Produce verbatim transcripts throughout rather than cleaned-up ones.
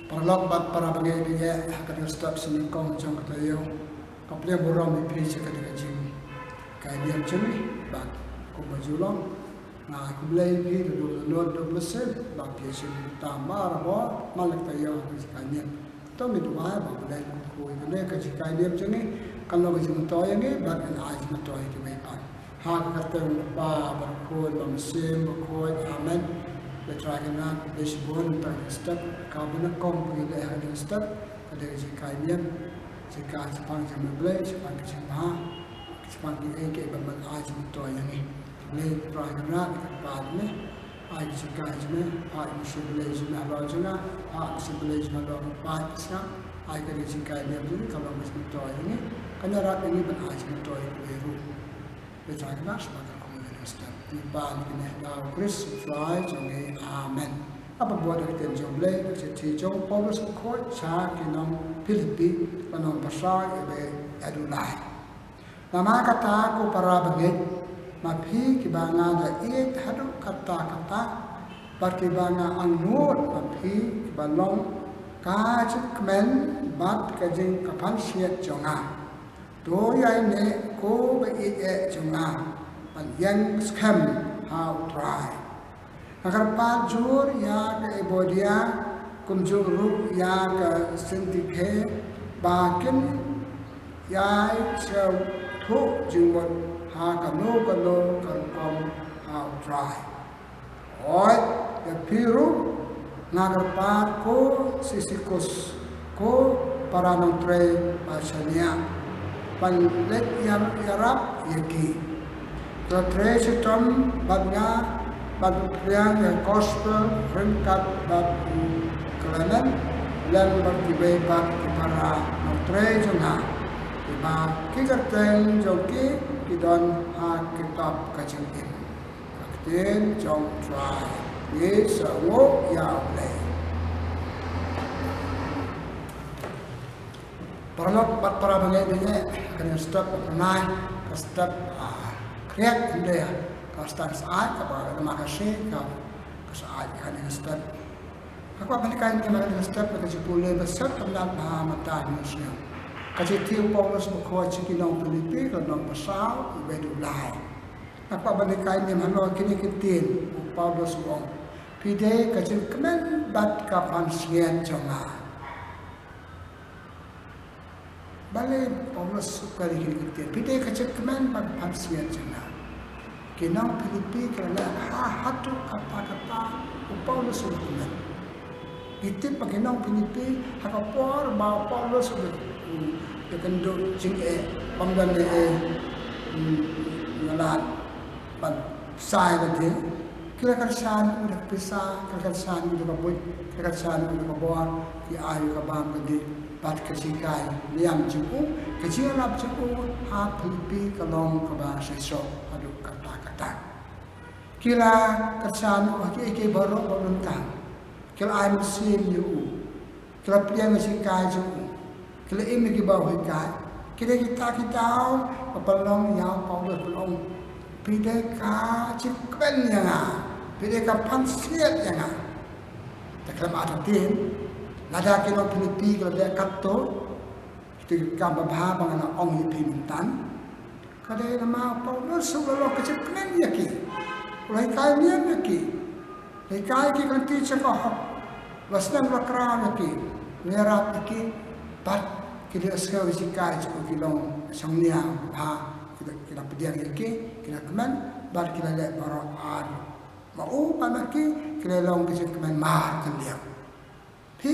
Paralok bad para bangeit, bangeit ha kane ka step sha nyngkong jong ka taïew. Ka pliang burom ïa phi sha kane ka jingkai niam jong ngi bad kumba ju long, nga ai khublei ïa phi da duh nud da duh mynsiem ba phi ïa shim tam barabor man la ka taïew ha kane ka jingkai niam. To ngin duwai ba U Blei un kyrkhu ïa kane ka jingkai niam jong ngi kan long ka jingmyntoi ïa ngi bad kan ai jingmyntoi ïa kiwei pat. Ha ka kyrteng u Kpa bad u Khun bad u Mynsiem Bakhuid. Amen. Lehse Trai Kynrad, khublei shibun, mynta ka step kaba nyngkong ba ngi leh ha ka step ka dei ka jingkai niam, jingkai shaphang jong U Blei, shaphang ka jingbha, shaphang kiei kiei ba man ai jingmyntoi ïa ngi. Lehse Trai Kynrad, ka kyrpad ïa ngi, ai ka jingkai jong me, ai ka mynsiem Blei jong me halor jong nga, ai ka mynsiem Blei jong me halor ka kpa ka sngap, ai ka dei ka jingkai niam jong ngi, ka long ka jingmyntoi ïa ngi, kan ïarap ïa ngi ban ai jingmyntoi ïa kiwei ruh. Lehse Trai Kynrad, sngap ka kum ïa ngi step. Ngi pan ïa kane ha u Khrist u Trai jong ngi. Amen. Ngan pynbud da ka ktien jong U Blei, ka shithi jong u Paulus Bakhuid sha ki nong Philippi, lynnong ba saw, ïa ba ïa u lai. Namar kata ko para bangeit, ma phi kiba nga da ïeit haduh katta katta, bad kiba nga angnud, ma phi kiba long ka jingkmen bad ka jing, ka pansngiat jong nga. To ïaineh ko ba ïeit eh jong nga, ban ïeng skhem ha u Trai. Nga kyrpad jur ïa ka Euodia, kumjuh ruh ïa ka Syntyche, ba kin ïai sngewthuh jingmut ha kano kano ka rukom ha u Trai. Hooid, ïa phi ruh nga kyrpad, ko Tychicus, ko para nongtrei ba shaniah, ban leit ïa, ïarap ïa ki. Ki la trei shitom bad nga, bad pdiang ïa ka gospel ryngkat bad u Klement, lem bad kiwei pat ki para nongtrei jong nga, kiba ki kyrteng jong ki ki don ha kitab ka jingim. Ka ktien jong u Trai. Ngi sngewnguh ïa U Blei. Paralok bad para bangeit, bangeit, kane ka step ba pynai, ka step, ah, khriat, ynda ka step syaid, kaba ka dei ma ka shi, ka, ka syaid kane ka step. Nga kwah ban hikai ïa ngi ha kane ka step, ka jingpule ba shet, ka mlien ba mynta ngi sngewthuh. Ka shithi u Paulus Bakhuid sha ki nong Philippi, ka lynnong ba saw, ïa ba u lai. Nga kwah ban hikai ïa ngi halor kine ki ktien, u Paulus u ong, phi dei ka jingkmen bad ka pansngiat jong nga. Balei u Paulus u kren ïa kine ki ktien, phi dei ka jingkmen bad ka pansngiat jong nga? Ki nong Philippi ki la leh bha haduh katta katta, u Paulus u la kmen. Ngi tip ba ki nong Philippi, ha ka por ba u Paulus u, u, u ïakynduh jingeh, bym don ei ei, mm, ïa lad ban sa ïa lade, ki la kyrshan ïa u da ka pisa, ki la kyrshan ïa u da ka buit, ki la kyrshan ïa u da ka bor, ki ai ïa u ka bam ka dih, bad ka jinghikai niam jong u, ka jingïalap jong u ha Philippi ka long kaba shisha haduh katta katta. Ki la kyrshan ïa u ha kiei kiei baroh ba u donkam. Ki la ai mynsiem ïa u. Ki la pdiang ïa ka jinghikai jong u. Ki la im ïa kiba u hikai. Ki dei kita ki daw ba pynlong ïa u Paulus ban ong, phi dei ka jingkmen ïa nga. Phi dei ka pansngiat ïa nga. Te khlem artatien, lada ki nong Philippi ki la leh katto, kita ki kam babha ba nga la ong ïa phi mynta. Ka dei namar u Paulus u la long ka jingkmen ïa ki. U la hikai niam ïa ki. U la hikai ïa ki ka lynti jong ka hok. U la snem u la kraw ïa ki. U la ïarap ïa ki. Bad ki la sngew ïa ka jinghikai jong u, ki long shongnia babha. Ki la, ki la pdiang ïa ki, ki la kmen, bad ki la leh baroh ar. Ma u bad ma ki, ki la long ka jingkmen markylliang. Phi,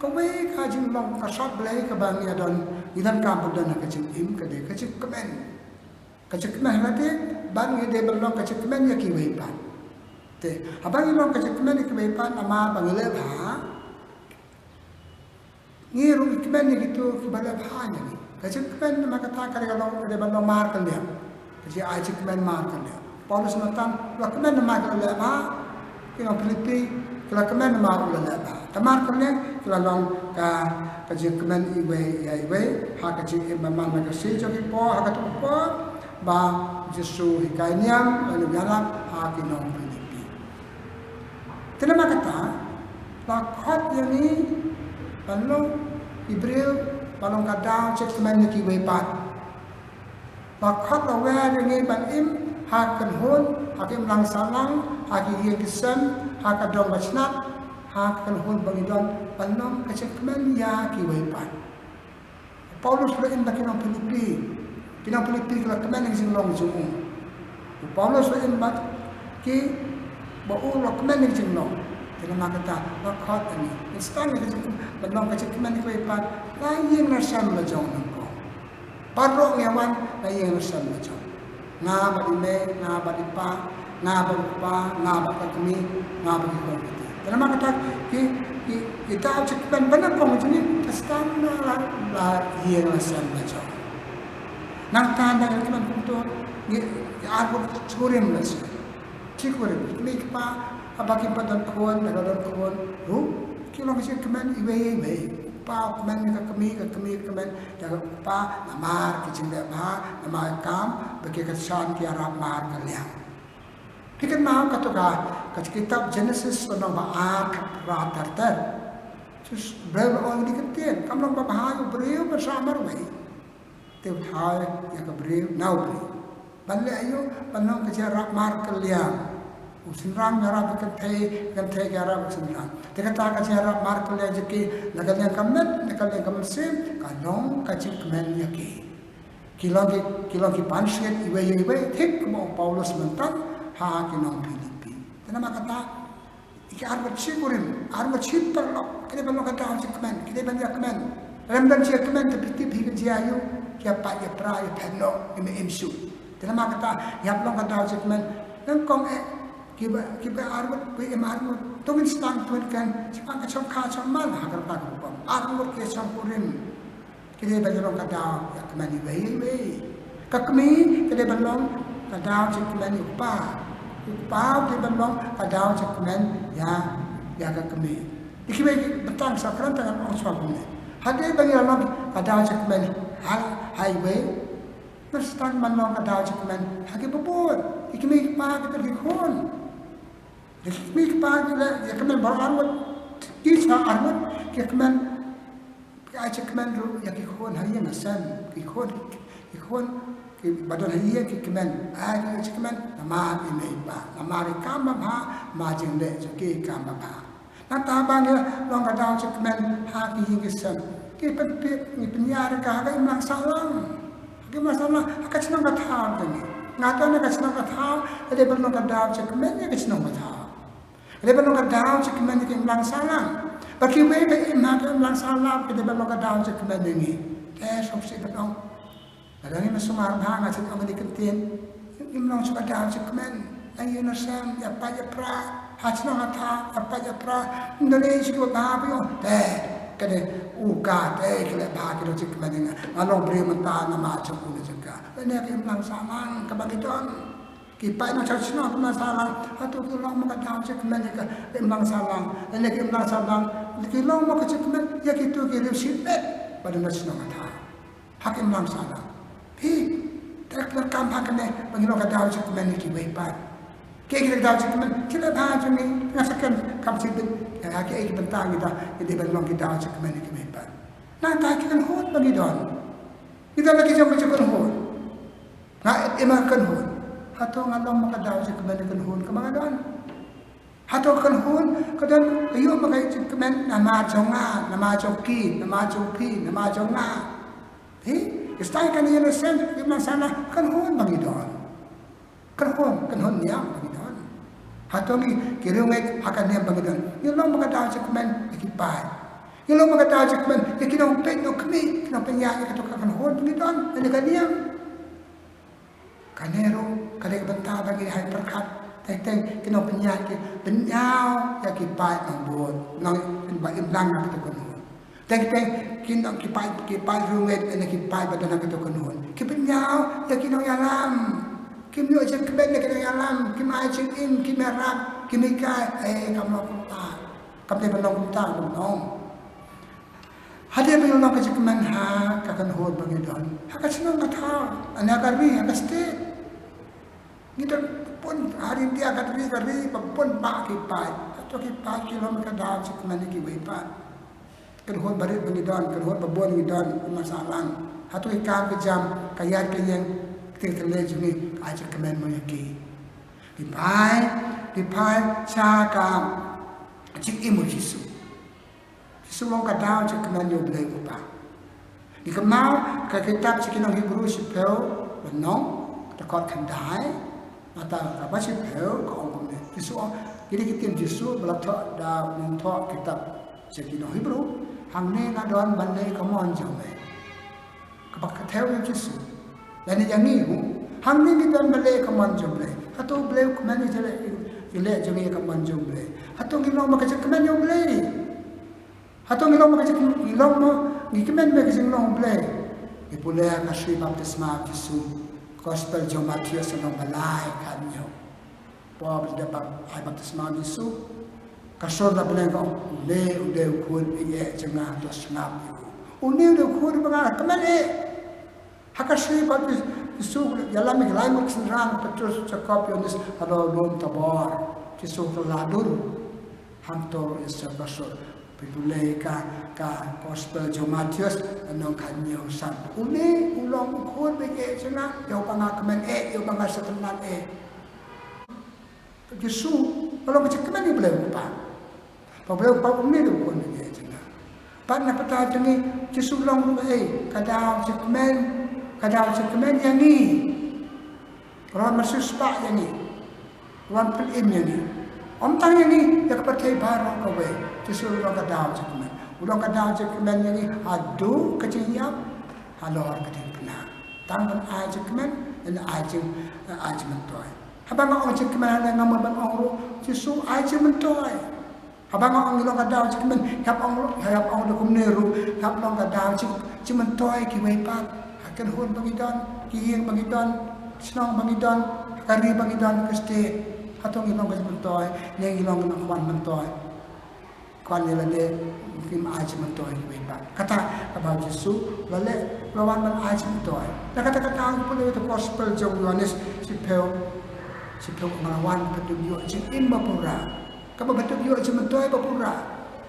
kawei ka jinglong ka sap Blei kaba ngi ïa don, ngi donkam ban don ha ka jingim ka dei ka jingkmen. Ka jingkmen ha lade, bad ngi dei ban long ka jingkmen ïa kiwei pat. Te, haba ngi long ka jingkmen ïa kiwei pat, namar ba ngi leh bha, ngi ruh ngi kmen ïa kito kiba leh bha ïa ngi. Ka jingkmen namar kata ka dei ka long, ka dei ban long markylliang. Ka jingïa ai jingkmen markylliang. Paulus mynta u la kmen namar ki la leh bha, ki nong Philippi ki la kmen namar u la leh bha. Te markylliang ki la long ka, ka jingkmen iwei ïa iwei, ha ka jingim ba man la ka sngi jong ki por, ha kato ka por ba u Jisu u hikai niam lane u ïalap ha ki nong Philippi. Te namar kata, la khot ïa ngi Ban long ki briew ba long ka daw jingkmen ïa kiwei pat. Ba khot la wer ïa ngi ban im ha ka kynhun, ha ka imlang sahlang, ha ki ïing ki sem, ha ka dong ka shnat, ha ka kynhun ba ngi don, ban long ka jingkmen ïa kiwei pat. Paulus la im bad ki nong Philippi. Ki nong Philippi ki la kmen ïa ka jinglong jong u. Paulus la im bad ki ba u la kmen ïa ka jinglong. Te namar kata la khot ïa ngi. Ngi sdang ïa ka jingkmen, ban long ka jingkmen ïa kiwei pat. La ïeng la sem la jong nangkong. Baroh ngi wan la ïeng la sem la jong. Nga bad i mei, nga bad i pa, nga bad u kpa, nga bad ka kmie, nga bad ki khun ki kti. Te namar kata ki, ki, ki daw jingkmen ba nyngkong jong ngi, ka sdang na la, la ïeng la sem la jong. Nangta ynda ngi kmen kumto, ngi, ngi arngut jingkurim la sdang. Jingkurim, ki kmie ki kpa, haba kim pat don khun, lada don khun ruh, ki long ka jingkmen iwei ïa iwei. U kpa u kmen ïa ka kmie, ka kmie ka kmen ïa u kpa namar ki jingleh bha, namar ka kam ba ki kyrshan ki ïarap mar kylliang. Phi kynmaw kato ka, ka kitab Genesis lynnong ba ar, ka para ter ter. Jishu, Blei u la ong ïa kane ka ktien, kam long ba bha ïa u briew ban shah marwei. Te u thaw ïa ka briew na u briew ban leh aïu? Ban long ka jingïarap mar kylliang. U shynrang ïarap ïa ka kynthei, ka kynthei ka ïarap ïa u shynrang. Te kata ka jingïarap mar kylliang jong ki, na ka liang ka met, na ka liang ka mynsiem, ka long ka jingkmen ïa ki. Ki long ki, ki long ki pansngiat iwei ïa iwei, thik kumba u Paulus mynta ha ki nong Philippi. Te namar kata, ki arngut jingkurim, arngut jingparalok, ki dei ban long ka daw jingkmen, ki dei ban ïa kmen. Lada ym don jingkmen te phi tip hi ka jia aïu, ki ïa pait ïa pra, ïa phet noh, ïa im shuh. Te namar kata, ïa long ka daw jingkmen. Nyngkong eh, kiba, kiba arngut, kiba im arngut, to ngin sdang, to ngin kren, shu pang ka shongkha shongman ha kata ka rukom. Arngut ki shongkurim. Ki dei ban long ka daw jingkmen iwei ïa iwei. Ka kmie ka dei ban long ka daw jingkmen ïa u kpa. U kpa u dei ban long ka daw jingkmen ïa, ïa ka kmie. Ïa kiwei ki bynta sa kren tang ong shuwa kumne. Hadien ba ngi la long ka daw jingkmen ha, ha iwei, ngi sdang ban long ka daw jingkmen ha kiba bun. Ïa ki kmie ki kpa, ki kmie ki khun. Ïa ki kmie ki kpa ki leh ïa kmen baroh arngut. Ki sha arngut ki kmen. Ki ai jingkmen ruh ïa ki khun ha ïing ha sem, ki khun, ki khun kiba don ha ïing ki kmen, ai ki jingkmen namar i mei i pa, namar i kam ba bha, namar jingleh jong ki i kam ba bha. Nangta ba ngi long ka daw jingkmen ha ki ïing ki sem, ki pynpeit, ngi pynïar ïa ka ha ka imlang sahlang. Ha ka imlang sahlang, ha ka shnong ka thaw jong ngi. Nga don ha ka shnong ka thaw, ka dei ban long ka daw jingkmen ïa ka shnong ka thaw. Ka dei ban long ka daw jingkmen ïa ka imlang sahlang. Bad kiwei ba im ha ka imlang sahlang, ka dei ban long ka daw jingkmen ïa ngi. Te sngewsih ban ong, lada ngim sumar bha, nga shu ong ïa ka ktien, ngim long shuh ka daw jingkmen. Ïa ïing ïa sem, ïa pait ïa pra, ha shnong ha thaw, ïa pait ïa pra. Ym don ei shuh ba bha ba ïoh. Te ka dei u ka, te ki leh bha, ki long jingkmen ïa nga. Nga long briew mynta namar jong u ne jong ka. Lane ka imlang sahlang kaba ngi don. Ki paid nongshong shnong ka imlang sahlang, hato ki long mo ka daw jingkmen ïa ka imlang sahlang? Lane ka imlang sahlang ki long mo ka jingkmen ïa kito ki riew shimet ba don ha shnong ha thaw ha ka imlang sahlang? Phi, te ka kam ha kane ba ngi long ka daw jingkmen ïa kiwei pat. Ki, ki daw jingkmen ki leh bha jong ngi, nga sa kren kam shibit ïa ki, ki bynta ngi da, ngi dei ban long ki daw jingkmen ïa kiwei pat. Nangta ki kynhun ba ngi don, ngi don la ki jong ka jingkynhun. Nga im ha ka kynhun. Hato nga long ma ka daw jingkmen ïa ka kynhun kaba nga don? Hato ka kynhun ka don, ka ïoh ma ka jingkmen namar jong nga, namar jong ki, namar jong phi, namar jong nga? Phi, ki sdang ïa ka ïing ka sem, ka imlang sahlang, ka kynhun ba ngi don. Kynhun, kynhun niam ba ngi don. Hato ngi, ki riewngeit ha ka niam ba ngi don, ngi long ma ka daw jingkmen ïa ki paid? Ngi long ma ka daw jingkmen ïa ki nongpeit nongkhmih, ki nongpynïaid ïa kato ka kynhun ba ngi don, ïa ka niam? Kane ruh ka dei ka bynta ba ngi hap pyrkhat. Teng teng ki nongpynïaid ki pynïaw ïa ki paid nongbud, nong ba imlang na kato ka kynhun. Teng teng ki nong, ki paid, ki paid riewngeit ne ki paid ba don ha kato ka kynhun, ki pynïaw ïa ki nongïalam. Kim ïoh jingkmen ïa ki nongïalam, kim ai jingim, kim ïarap, kim hikai. Eh, kam long kumta. Kam dei ban long kumta, kam long. Hadien ba ngi long ka jingkmen ha ka kynhun ba ngi don, ha ka shnong ka thaw, ne ha ka ri, ha ka state, ngi don bun, ha ri India, ka ri, ka ri ba bun, ba ki paid. Hato ki paid ki long ka daw jingkmen ïa kiwei pat? Ka dkhot barit ba ngi don, ka dkhot babun ngi don, ka masa lang. Hato ki kam ki jam, ka ïaid ka ïeng, ka ktien ka leh jong ngi, ka ai jingkmen mo ïa ki. Phi phai, phi phai sha ka jingim u Jisu. Jisu u long ka daw jingkmen ïa U Blei U Kpa. Ngi kynmaw ka kitab sha ki nong Hebru shiphew, lynnong, dkhot khyndai, nangta kaba shiphew ka ong kumne. Jisu ong, kine ki ktien Jisu ba la thoh da u nongthoh kitab sha ki nong Hebru, hangne nga don ban leh ka mon jong me. Kaba kynthei ïa u Jisu. Lane ïa ngi mo, hangne ngi don ban leh ka mon jong U Blei. Hato U Blei u kmen ïa jingïaleh, ïaleh jong ngi ïa ka mon jong U Blei? Hato ngi long ba ka jingkmen ïa U Blei? Hato ngi long ba ka jing, ngi long ba ngi kmen ba ka jinglong U Blei? Ngi pule ha ka sui baptisma U Jisu. Gospel jong u Mathaios lynnong ba lai, khathynñiew. Pop, da ba ai baptisma U Jisu, ka sur na bneng ka ong, une u dei u khun baïeit jong nga, to sngap ïa u. Une u dei u khun ba nga la kmen eh. Ha ka sui baptisma U Jisu, ïalam ïa ki lai ngut synran, Petrus, Jakob, Ïoannis, halor u lum Tabor. U Jisu u la dur. Hangto ïa sa ka sur. Phi pule ka, ka gospel jong u Mathaios, lynnong khathynñiew san. Une u long u khun baïeit jong nga, ïa uba nga kmen eh, ïa uba nga sngewtynnad eh. U Jisu, ka long ka jingkmen ïa U Blei U Kpa. Ba U Blei U Kpa um mih u khun baïeit jong nga. Bad na ka bynta jong ngi, u Jisu u long ruh ei, ka daw jingkmen, ka daw jingkmen ïa ngi. Ka wan ban siewspah ïa ngi. Ka wan pynim ïa ngi. Ym tang ïa ngi, ïa ka pyrthei baroh kawei. U Jisu u long ka daw jingkmen. U long ka daw jingkmen ïa ngi, haduh ka jingïap, halor ka jingpynah. Tang ban ai jingkmen, ban ai jing, ai jingmyntoi. Haba nga ong jingkmen hangne nga mut ban ong ruh, Jisu ai jingmyntoi. Haba nga ong ngi long ka daw jingkmen, hap ong ruh, hap ong da kumne ruh, hap long ka daw jing, jingmyntoi kiwei pat. Ha kynhun ba ngi don, ki ïing ba ngi don, shnong ba ngi don, ka ri ba ngi don, ka state. Hato ngi long ka jingmyntoi, ne ngi long ka nongwan myntoi. Kwah leh lade, ngim ai jingmyntoi kiwei pat. Kata kaba u Jisu u la leh, u la wan ban ai jingmyntoi. Na kata kata ngi pule ïa ka gospel jong u Ïoannis shiphew, shiphew, nga la wan ban pyndup ïoh jingim ba pura. Kaba pyndup ïoh jingmyntoi ba pura.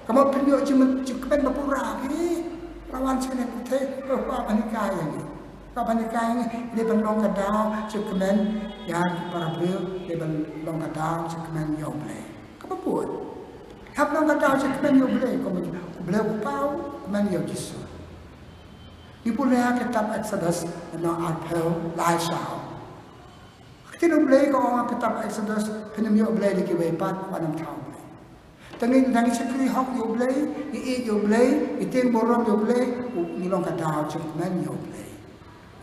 Kaba pyndup ïoh jingmyn, jingkmen ba pura. Ki la wan shane pyrthei, ba kwah ban hikai ïa ngi. Kwah ban hikai ïa ngi, dei ban long ka daw jingkmen ïa ki para briew, dei ban long ka daw jingkmen ïa U Blei. Kaba bud. Hap long ka daw jingkmen ïa U Blei, kum U Blei U Kpa u kmen ïa u Jisu. Ngi pule ha kitab Exodus, lynnong arphew lai saw. Ka ktien U Blei ka ong ha kitab Exodus, phin ym ïoh blei da kiwei pat, wat nym thaw U Blei. Tang ngi, tang ngi shakri hok ïa U Blei, ngi ïeit ïa U Blei, ngi tieng burom ïa U Blei, u, ngi long ka daw jingkmen ïa U Blei.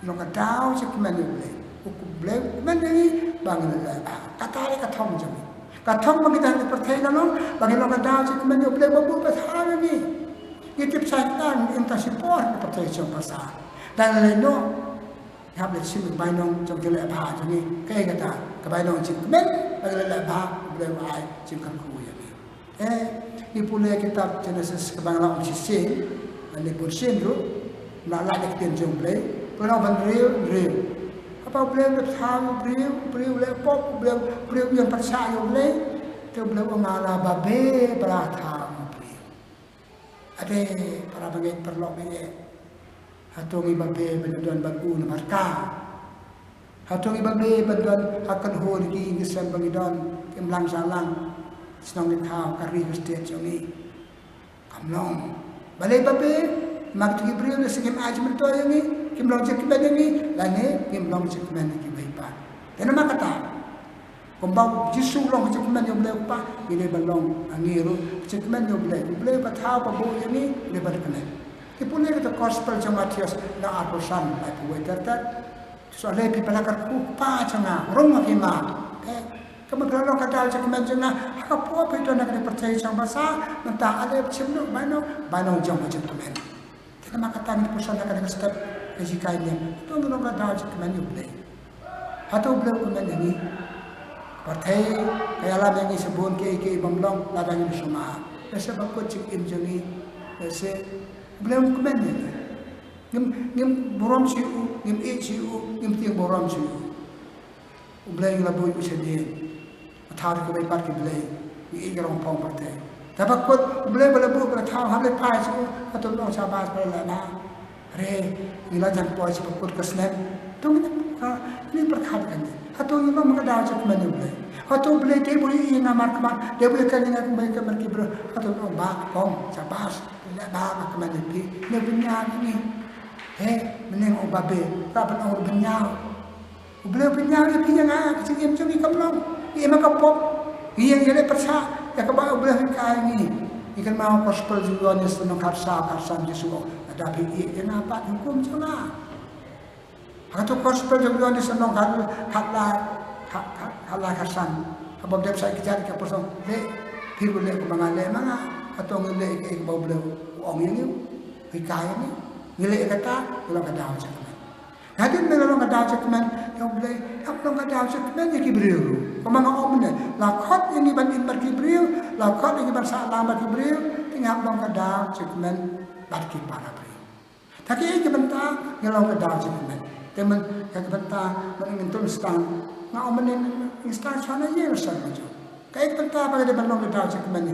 Long ka daw jingkmen ïa U Blei. U Blei u kmen ïa ngi ba ngin leh bha. Kata dei ka thong jong ngi. Ka thong ba ngi don ha pyrthei ka long ba ngin long ka daw jingkmen ïa U Blei ba u bud ba thaw ïa ngi. Ngi tip Saitan im tang shipor ha pyrthei jong ka sa. Dang lei noh. Hap leit shim ka bainong jong ka leh bha jong ngi. Kaei kata? Ka bainong jingkmen ba ngi leh bha, U Blei u ai jingkyrkhu ïa ngi. Eh, ngi pule kitab Genesis kaba nga la ong shisien, lane bunsien ruh, nga la lait ïa ka ktien jong U Blei, pynlong ban briew, briew. Haba U Blei u la thaw ïa u briew, u briew u leh pop, u briew, u briew u ïeng pyrshah ïa U Blei, te U Blei u ong nga la babe ba la thaw ïa u briew. Ade, para bangeit paralok bangeit. Hato ngi babe ban don bad u namar ka? Hato ngi babe ban don ha kynhun ki ïing ki sem ba ngi don, ki imlang sahlang, shnong ki thaw, ka ri ka state jong ngi? Kam long. Balei babe? Namar kito ki briew lehse kim ai jingmyntoi ïa ngi, kim long jingkmen ïa ngi, lane ngim long jingkmen ïa kiwei pat. Te namar kata, kumba u Jisu u long ka jingkmen ïa U Blei U Kpa, ngi dei ban long ha ngi ruh ka jingkmen ïa U Blei. U Blei uba thaw ba buh ïa ngi, U Blei uba kmen. Ngi pule kata ka gospel jong u Mathaios, lynnong arphew san, laiphew wei ter ter. Shu leh phi ba la kyrkhu Kpa jong nga, rung ha ki ma. Eh, kumba phi la long ka daw jingkmen jong nga, ha ka por phi don ha kane ka pyrthei jong basa, mynta ale phi shim noh bainong, bainong jong ka jingkmen. Te namar kata ngi pyrshang ha kane ka step ka jinghikai niam. Hato ngi long ka daw jingkmen ïa U Blei? Hato U Blei u kmen ïa ngi? Pyrthei ka ïalam ïa ngi sha bun kiei kiei bym long lada ngim sumar. Lehse ba kut jingim jong ngi. Lehse U Blei um kmen ïa ngi. Ngim, ngim burom shuh ïa u, ngim ïeit shuh ïa u, ngim tieng burom shuh ïa u. U Blei ngi la buh ïa u shadien. Nga thaw da kiwei pat ki blei. Ngi ïeit ki rong pong pyrthei. Te ba kut U Blei ba la buh ba la thaw, hap leit phai sha u, hato ngi ong shabas ba la leh bha? Re, ngi la jan poi sha ba kut ka snem. To ngi, ha, ngi pyrkhat kane. Hato ngi long ka daw judgment U Blei? Hato U Blei te bu ïa nga markhmat, te bu ïa kane nga kumba ïa ka marki bro. Hato ngi ong ba, ong shabas, leh bha ka kmen ïa phi. Ne bynñiaw ïa ngi. He, mynne nga ong ba be, ka ban ong bynñiaw. U Blei u pynñiaw ïa phi ïa nga, ka jingim jong ngi kam long. Ngi im ha ka pop. Ngi ïeng ïaleh pyrshah ïa kaba U Blei u hikai ïa ngi. Ngi kynmaw gospel jong u Ïoannis lynnong khatsaw, khatsan, Jisu u ong, lada phi ïeit ïa nga, peit ïa ki hukum jong nga. Ha kato gospel jong u Ïoannis lynnong khat, khatlai, khat, khat, khatlai khatsan. Haba u dep sa ïa kjat ïa ka pyrshang, leh, phi ruh leh kumba nga leh ma nga. Hato ngi leh ïa kaba U Blei u ong ïa ngi, u hikai ïa ngi? Ngi leh ïa kata, ngi long ka daw judgment. Hadien ba ngi long ka daw judgment, ïa U Blei, hap long ka daw judgment ïa ki briew ruh. Kumba nga ong mynne, la khot ïa ngi ban im bad ki briew, la khot ïa ngi ban sah lang bad ki briew, te ngi hap long ka daw judgment bad ki para briew. Te kaei ka bynta ngi long ka daw judgment? Te mynta ka bynta, mynta ngin tun sdang, nga ong mynne ngin sdang shuwa na ïing shuwa na jong. Kaei ka bynta ba ngi dei ban long ka daw judgment?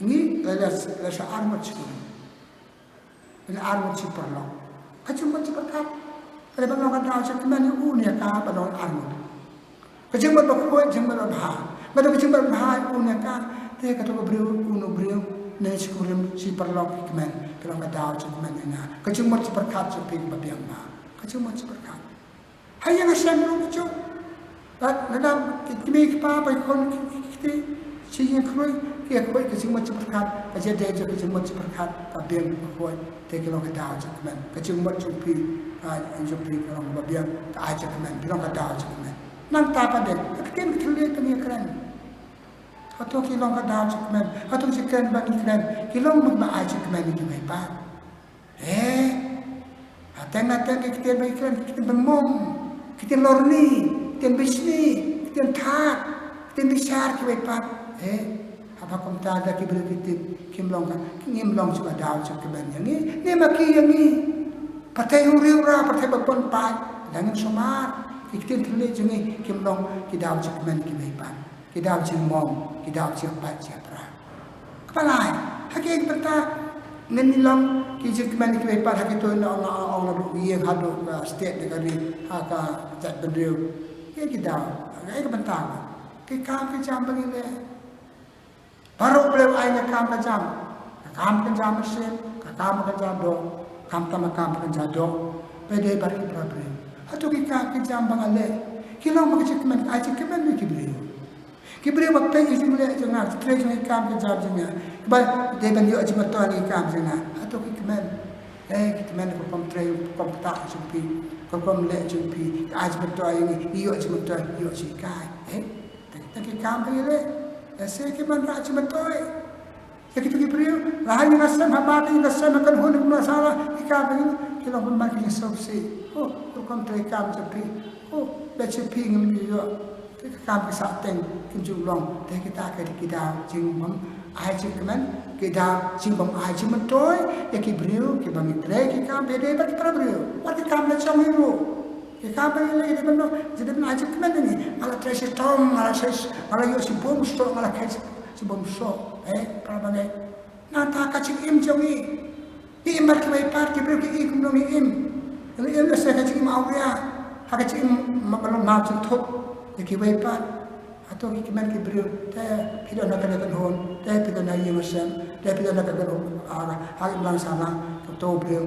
Ngi la, la, la sha arngut shi, la arngut shi paralok. Ka jingmut shi pyrkhat. Ka dei ban long ka daw judgment ïa une ka ba long arngut. Ka jingmut bakhuid, jingmut babha. Ka dei ka jingmut babha ïa une ka, te kato ka briew, une u briew, ne shi kurim, shi paralok ki kmen, ka long ka daw judgment ïa nga. Ka jingmut shi pyrkhat jong phi kaba biang bha. Ka jingmut shi pyrkhat. Ha ïing ha sem ruh ka jong. Lada, lada ki kmie ki kpa, ba ki khun ki, ki, ki kti, shi ïing khrui, ki ïa khuid ka jingmut shi pyrkhat, ka jingdei jong ka jingmut shi pyrkhat, ka biang ka khuid, te ki long ka daw judgment. Ka jingmut jong phi, ka jong phi ka long ba biang, ka ai judgment, ki long ka daw judgment. Nangta pat de, ka ktien ka thylliej ba ngi kren. Hato ki long ka daw judgment, hato ki kren ba ngi kren, ki long ba ai judgment ïa kiwei pat. Eh, hateng hateng ki ktien ba ngi kren, ki ktien ban mong, ki ktien lorni, ki ktien bishni, ki ktien thad, ki ktien bishar kiwei pat. Eh, haba kumta da ki briew ki tip, kim long ka, kim long shuh ka daw judgment ïa ngi, ne ma ki ïa ngi. Pyrthei hynriew ra, pyrthei ba pynpaw, da ngin sumar, ki ktien thylliej jong ngi, kim long ki daw judgment kiwei pat. Ki daw jingmong, ki daw jingpait jingpra. Kaba lai, ha ki bynta ngin long ki jingkmen kiwei pat ha kito na ong, ong, ong na ïing haduh ka state ne ka ri, ha ka jaitbynriew. Ki, ki daw, ha ki bynta ki kam ki jam ba ngi leh. Baroh U Blei u ai ïa ngi kam ka jam. Ka kam ka jam mynsiem, ka kam ka jam doh, khamtam ka kam ka jam doh. Ba dei bad ki para briew. Hato ki kam ki jam ba nga leh, ki long ba ki jingkmen, ai jingkmen ïa ki briew? Ki briew ba peit ïa ki jingleh jong nga, ki trei jong ki kam ki jam jong nga, ba dei ban ïoh jingmyntoi na ki kam jong nga, hato ki kmen? Eh, ki kmen ka rukom trei, ka rukom ktah jong phi, ka rukom leh jong phi, ka ai jingmyntoi ïa ngi, ïoh jingmyntoi, ïoh jinghikai. Eh, te, te ki kam ba ngi leh, eh, lehse ki ban ai jingmyntoi ïa kito ki briew. La ha ïing ha sem, ha mat ïing ha sem, ha kynhun, ha kynhun sala, ki kam ba ngi, ki long ban ban ki jingsngewsih. Oh, ka rukom trei kam jong phi. Oh, lehse phi ngim ïoh. Te ka kam ka sah teng kim ju long, te kita ki dei ki daw jingbym ai jingkmen, ki daw jingbym ai jingmyntoi ïa ki briew kiba ngi trei ki kam, ba dei bad ki para briew. Wat ki kam la jong ngi ruh, ki kam ba ngi leh, ki dei ban long, ki dei ban ai jingkmen ïa ngi. Nga la trei shitom, nga la trei, nga la ïoh shibun soh, nga la kheit shibun soh. Eh, para bangeit, nangta ka jingim jong ngi. Ngi im bad kiwei pat, ki briew ki i kumno ngi im. Ngi im lehse ka jingim awria, ha ka jingim ba long map jingthut ïa kiwei pat. Hato ki kmen ki briew, te phi don ha kane ka kynhun, te phi don ha ïing ha sem, te phi don ha ka kynhun, ha, ha imlang sahlang, kato briew,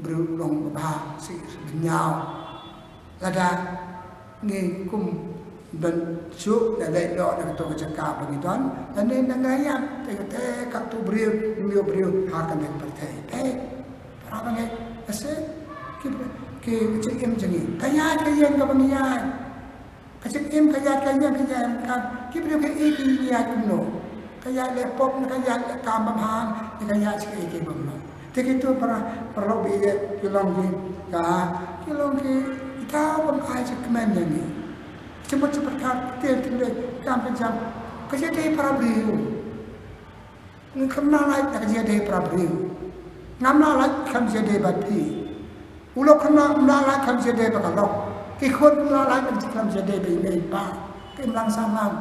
briew long babha, shi bynñiaw. Lada ngi kum ban shu da leh doh na kato ka jaka ba ngi don, lane na ngi ïap, te, te katto briew, ngim ïoh briew ha kane ka pyrthei. Te para bangeit, lehse ki, ki, ka jingim jong ngi, ka ïaid ka ïeng kaba ngi ïaid. Ka jingim, ka ïaid ka ïeng, ka ïaid ka, ki briew ki i ki ïaid kumno? Ka ïaid leh pop ne ka ïaid leh kam bymman, ne ka ïaid shi kaei kaei bymman? Te kito para, paralok ba ïeit, ki long ki, ka, ki long ki, ki daw ban ai jingkmen ïa ngi. Jingmut jingpyrkhat, ktien thylliej, kam ka jam, ka jingdei para briew. Ngam lah lait na ka jingdei para briew. Ngam lah lait kam jingdei bad phi. U lok ngam lah lait kam jingdei bad ka lok. Ki khun ngam lah lait kam jingdei bad i mei i pa. Ka imlang sahlang.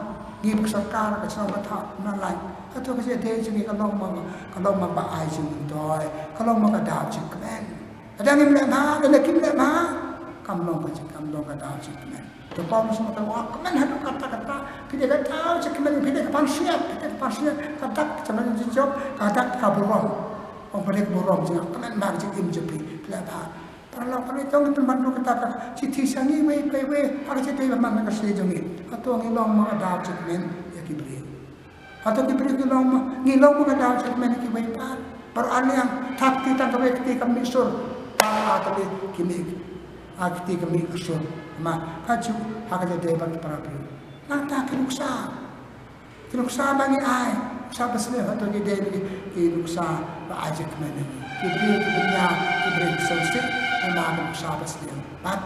Ngi bad ka sorkar, ka shnong, ka thaw, na lai. Hato ka jingïadei jong ngi ka long ma, ka long ma ba ai jingmyntoi, ka long ma ka daw jingkmen. Lada ngim leh bha, lada kim leh bha, kam long ka jing, kam long ka daw jingkmen. To Paulus ma ka ong, kmen haduh katta katta, phi dei ka daw jingkmen, phi dei ka pansngiat, phi dei ka pansngiat, ka dak ka jingkmen jong, ka dak ka burom. Ong phi dei ka burom jong, kmen bha ka jingim jong phi, phi leh bha. Paralok, paralok, to ngin pynban ruh kata ka shithi sha ngi iwei pa iwei, ha ka jingdei bad man la ka sngi jong ngi. Hato ngi long ma ka daw jingkmen ïa ki briew. Hato ki briew ki long ma, ngi long ma ka daw jingkmen ïa kiwei pat. Baroh ar liang, thap kti tang kawei kti kam mih sur. Tang la kawei ki mih, ah, kti kam mih sur. Ma ka ju ha ka jingdei bad ki para briew. Nangta ki nuksa. Ki nuksa ba ngi ai, nuksa ba sniew, hato ki dei ki, ki nuksa ba ai jingkmen ïa ngi. Ki briew ki bynñiaw, ki briew ki sngewsih, namar ki nuksa ba sniew. Bad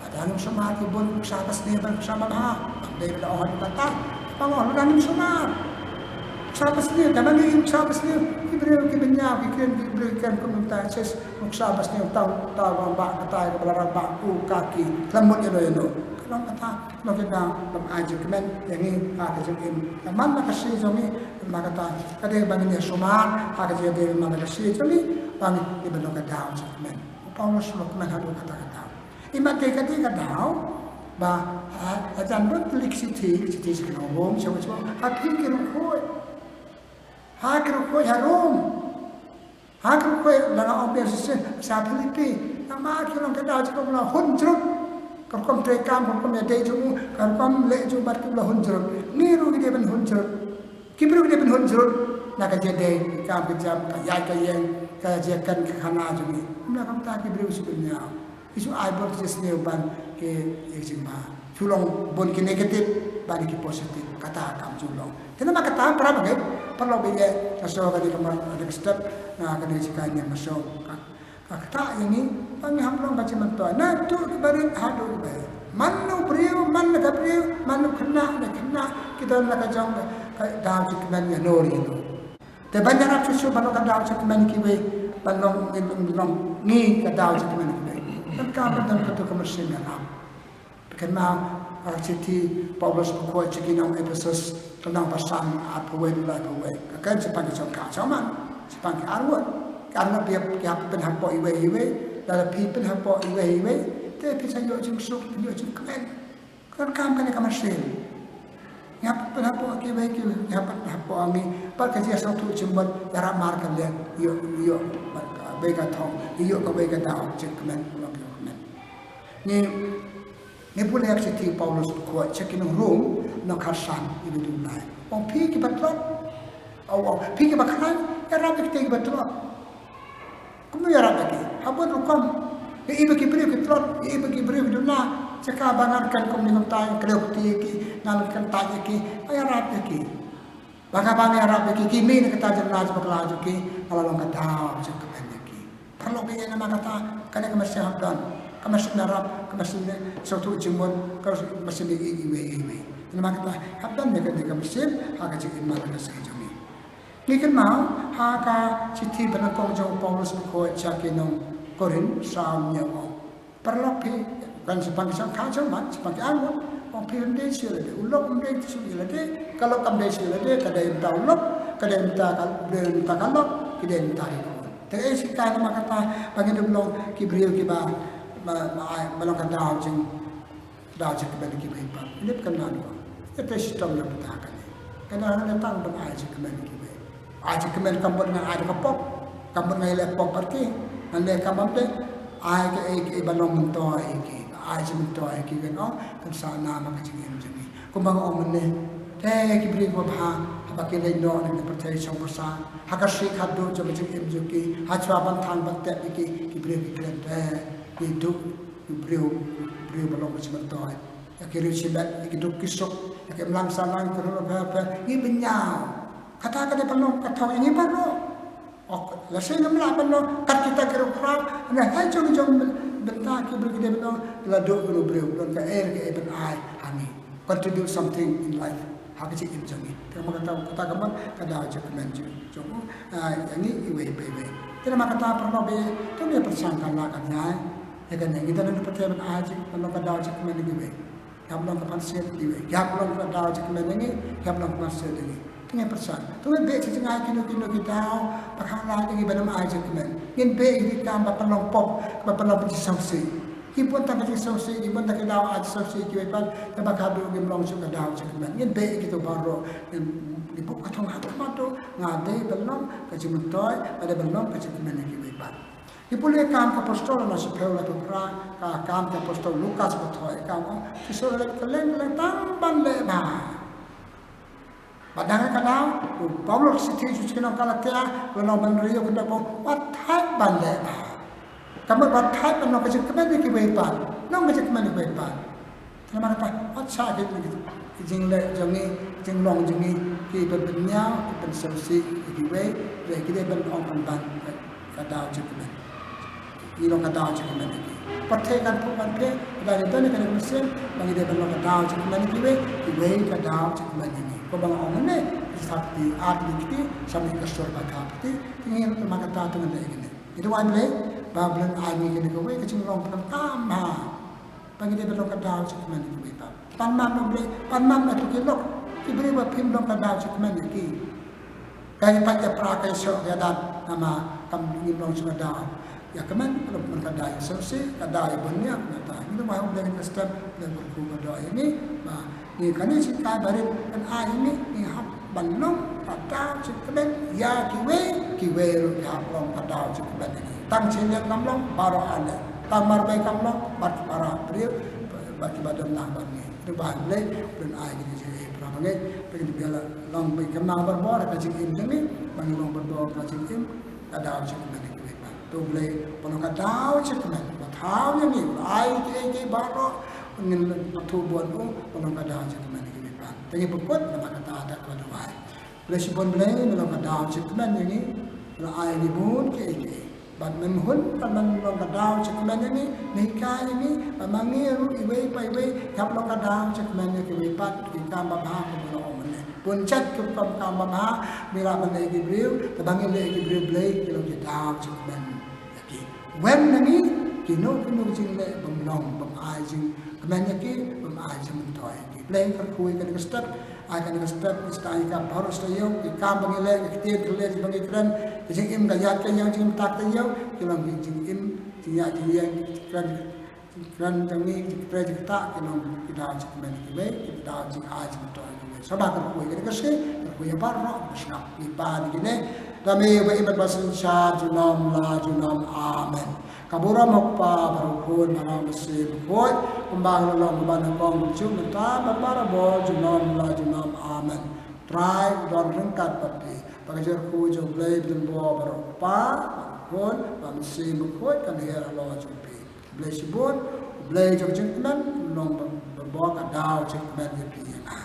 lada ngim sumar, ki bun ki nuksa ba sniew bad nuksa ba bha. Ngam dei ban ong haduh katta, ba ong lada ngim sumar. Nuksa ba sniew, tang ba ngi im nuksa ba sniew. Ki briew ki bynñiaw, ki kren, ki briew ki kren kum mynta, sis nuksa ba sniew, tang, tang rangbah, katai kaba la rangbah, u, ka, ki, khlem mut ïano ïano. Ka long kata, long kata, ban ai jingkmen ïa ngi ha ka jingim. Ka man la ka sngi jong ngi, man la kata, ka dei ba ngin ïa sumar ha ka jingim, man la ka sngi jong ngi, ba ngin ïa ban long ka daw jingkmen. U Paulus u kmen haduh katta katta. Imat te ka dei ka daw ba, ha, ha jan bun ki shithi, shithi sha ki nong Rom, sha, sha, ha ki, ki riewkhuid. Ha ki riewkhuid ha Rom. Ha ki riewkhuid, la nga ong biang shisien sha Philippi, namar ki long ka daw jong ki, la hun jrut. Ka rukom treikam, ka rukom ïadei jong u, ka rukom leh jong u bad ki, la hun jrut. Ngi ruh ngi dei ban hun jrut. Ki briew ki dei ban hun jrut na ka jingdei, ka kam ka jam, ka ïaid ka ïeng, ka jingkren ka khana jong ngi. Kumta kumta ki briew shu bynñiaw. Ki shu ai bor ki jingsniew ban ki ïa ka jingbha. Shu long bun ki negative ban ki positive. Kata kam shu long. Te namar kata para bangeit, paralok ba ïeit, nga sngew kane ka mar, kane ka step, na kane ka jingkren nga sngew ka, ka ktah ïa ngi ba ngin ym long ka jingmyntoi. Naduh kiba rit haduh kiba ïeit. Man u briew, man la ka briew, man u khynnah, la khynnah, ki don la ka jong ka daw jingkmen ïano re ïano. Te ban ïarap shuh shuh ban long ka daw jingkmen kiwei, ban long, long ngi ka daw jingkmen kiwei. Donkam ban don katu ka mynsiem ïarap. Kynmaw, ha ka shithi Paulus bakhuid sha ki nong Ephesus, ka lynnong ba san, arphew wei, laiphew wei. Ka kren shaphang ki jong ka, shaphang man, shaphang ki arngut. Ki arngut ki hap, ki hap pynhapoh iwei iwei, lada phi pynhapoh iwei iwei, te phin sa ïoh jingsuk, phin ïoh jingkmen. Ka donkam kane ka mynsiem. Ngi hap pynhapoh kiwei kiwei, ngi hap pynhapoh ngi, bad ka jingsngewthuh jingmut ïarap markylliang, ïoh, ïoh, bad kawei ka thong, ïoh kawei ka daw jingkmen, long jingkmen. Ngi, ngi pule ïa ka shithi Paulus bakhuid sha ki nong Rom, lynnong khatsan, iwei duna lai. Ong phi kiba tlot, ong, ong phi kiba khlaiñ, ïarap ïa kito kiba tlot. Kumno ïarap ïa ki? Ha bun rukom. Ïa i ba ki briew ki tlot, ïa i ba ki briew ki duna. Jaka ba ngan kren kumne kumtai, khlem kti ïa ki, ngan kren tai ïa ki, ba ïarap ïa ki. Ba kaba ngi ïarap ïa ki, ki mih na kata jingduna jingpakla jong ki, ka la long ka daw jingkmen ïa ki. Paralok ïa, namar kata, kane ka mynsiem hap don, ka mynsiem ïarap, ka mynsiem sngewthuh jingmut, ka mynsiem ïeit iwei ïa iwei. Namar kata, hap don ïa kane ka mynsiem ha ka jingim man la ka sngi jong ngi. Ngi kynmaw ha ka shithi ba nyngkong jong u Paulus bakhuid sha ki nong Korinth, saw hynñiew, ong: Paralok phi, kren shaphang ki shongkha shongman, shaphang ki arngut, ong: Phi ym dei shuh ïa lade, u lok um dei shuh ïa lade, ka lok kam dei shuh ïa lade, ka dei mynta u lok, ka dei mynta ka, dei mynta ka lok, ki dei mynta ki khun. Te ei shi kai namar kata ba ngin ym long ki briew kiba, ba, ba, ba long ka daw jing daw jingkmen ïa kiwei pat. Lip kynmaw, ïa te shitom na bynta kane. Kane hangne tang ban ai jingkmen ïa kiwei. Ai jingkmen kam bun ngan ai da ka pop, kam bun ngan ïaleh pop bad ki, ngan leh kam bym dei. Ai kaei kaei ba long myntoi ïa ki, ai jingmyntoi ïa ki, kan ong, kan sahnarphna ka jingim jong ngi. Kumba nga ong mynne, te ki briew kiba bha, haba ki leit noh na ka pyrthei shong pyrshah, ha ka shi khadduh jong ka jingim jong ki, ha shuwa ban thang ban tep ïa ki, ki briew ki kren te, ki duk, ki briew, briew ba long ka jingmyntoi. Ïa ki riewshimet, ïa ki duk ki suk, ïa ki imlang sahlang, ki ruh pher pher, ngi bynñiaw. Kata ka dei ban long ka thong ïa ngi baroh. Ok, lashai ngim lah ban long kat kita ki riewkhraw, hynrei ha jong jong bynta ki briew ki dei ban long, la duh kano briew, don kaei kaei ban ai ha ngi. Contribute something in life ha ka jingim jong ngi. Te namar kata, kata ka mut ka daw jingkmen jong, jong u, ah, ïa ngi iwei pa iwei. Te namar kata paralok ba ïeit, to ngin pyrshang ka la ka ïai. Ïa kane ngi don ha ka pyrthei ban ai jingkmen, ban long ka daw jingkmen ïa kiwei. Hap long ka pynshit ïa kiwei. Hap long ka daw jingkmen ïa ngi, hap long ka pynshit ïa ngi. Te ngin pyrshang. To ngin beh sha jngai kino kino ki daw ba khang lad ïa ngi ban ym ai jingkmen. Ngin beh ïa ki kam ba pynlong pop, ba pynlong pynjingsngewsih. Ki bun tang ka jingsngewsih, ki bun tang ki daw ai jingsngewsih ïa kiwei pat, te ba khadduh ngim long shuh ka daw jingkmen. Ngin beh ïa kito baroh, ngin, ngin buh ka thong ha khmat, nga dei ban long ka jingmyntoi, nga dei ban long ka jingkmen ïa kiwei pat. Ngi pule Kam ki Apostol, na shiphew laiphew phra, ka Kam ki Apostol Lukas ba thoh, ka ong, ki shu leh kylleng kylleng tang ban leh bha. Bad dang ka daw, u Paulus shithi sha ki nong Galatia, u nong ban ri, u kyndup, wat thait ban leh bha. Ka mut wat thait ban long ka jingkmen ïa kiwei pat, long ka jingkmen ïa kiwei pat. Te namar kata, wat shah kit na ki jingleh jong ngi, jinglong jong ngi, kiba pynïaw, ki pynsngewsih ïa kiwei, hynrei ki dei ban ong pynban ka daw jingkmen. Ngi long ka daw jingkmen ïa ki. Pyrthei kan phuh kan pyrthei, lada ngi don ïa kane ka mynsiem ba ngi dei ban long ka daw jingkmen ïa kiwei, kiwei ka daw jingkmen ïa ngi. Kumba nga ong mynne, ki sap ki ar ki kti, sha ngi ka sur ba ka kti, te ngi namar kata te ngi leh ïa kine. Ngi duwai Blei ba U Blei un ai ngi kane kawei ka jinglong pyrkhat bha. Ba ngi dei ban long ka daw jingkmen ïa kiwei pat. Pan map na U Blei, pan map na kito ki lok, ki briew ba phim long ka daw jingkmen ïa ki. Ka ïa pait ïa pra, ka ïa shoh ka ïa dat, namar kam, ngim long shuh ka daw ïa kmen, ka long ka daw ïa sngewsih, ka daw ïa bun ïa, kumta. Ngi duwai U Blei un ai ka step, U Blei un kyrkhu ka daw ïa ngi, ba ngi kane shi kai barit, kan ai ïa ngi, ngi hap ban long ka daw jingkmen ïa kiwei, kiwei ruh ki hap long ka daw jingkmen ïa ngi. Tang Chinland kam long, baroh ar leh. Tang Marbei kam long, bad ki para briew, bad kiba don lang bad ngi. Ngi duwai Blei, Blei un ai ngi ka jingim para bangeit, ba ngin ïa long ba ngi kynmaw barabor ka jingim jong ngi, ba ngin long barabor ka jingim ka daw jingkmen ïa kiwei pat. To Blei, ba long ka daw jingkmen, ba thaw ïa ngi, ba ai kiei kiei baroh, ngin pathuh bun u, ba long ka daw jingkmen ïa kiwei pat. Te ngi pynkut namar kata da kaba duwai. Blei shibun Blei, me long ka daw jingkmen ïa ngi, me la ai ngi bun kiei kiei. Bad me hun ka, me long ka daw jingkmen ïa ngi, me hikai ïa ngi, ba ma ngi ruh iwei pa iwei, hap long ka daw jingkmen ïa kiwei pat, ki kam babha kumba la ong mynne. Bun jait ki kam, kam babha, ngi lah ban leh ïa ki briew, te ba ngi leh ïa ki briew Blei, ki long ki daw jingkmen ïa ki. Wan na ngi, kino kino ki jingleh, bym long, bym ai jingkmen ïa ki, bym ai jingmyntoi ïa ki. Blei kyrkhu ïa kane ka step, ai kane ka step, ngi sdang ïa ka baroh sdang ïa, ki kam ba ngi leh, ki ktien ki leh, ba ngi kren, ki jingim ka ïaid ka ïeng, jingim tak ka ïeng, ki long ki jingim, jingïaid jingïeng, ki kren, ki kren jong ngi, ki kren jingktah, ki long ki daw jingkmen ïa kiwei, ki daw jingai jingmyntoi ïa kiwei. Sngewbha kyrkhu ïa kane ka sngi, kyrkhu ïa baroh ba sngap, ngi pan ïa kine. Da me ba im bad ba synshar junom la junom. Amen. Ka burom u Kpa bad u Khun bad u Mynsiem Bakhuid, kumba ka la long, kumba nyngkong, kumjuh mynta bad barabor, junom la junom. Amen. Trai u don ryngkat bad phi. Ba ka jingkyrkhu jong U Blei ba don bor baroh, u Kpa bad u Khun bad u Mynsiem Bakhuid, kan hiar halor jong phi. Blei shibun, Blei jong jingkmen, long ba, ba bor ka daw jingkmen ïa phi ïa nga.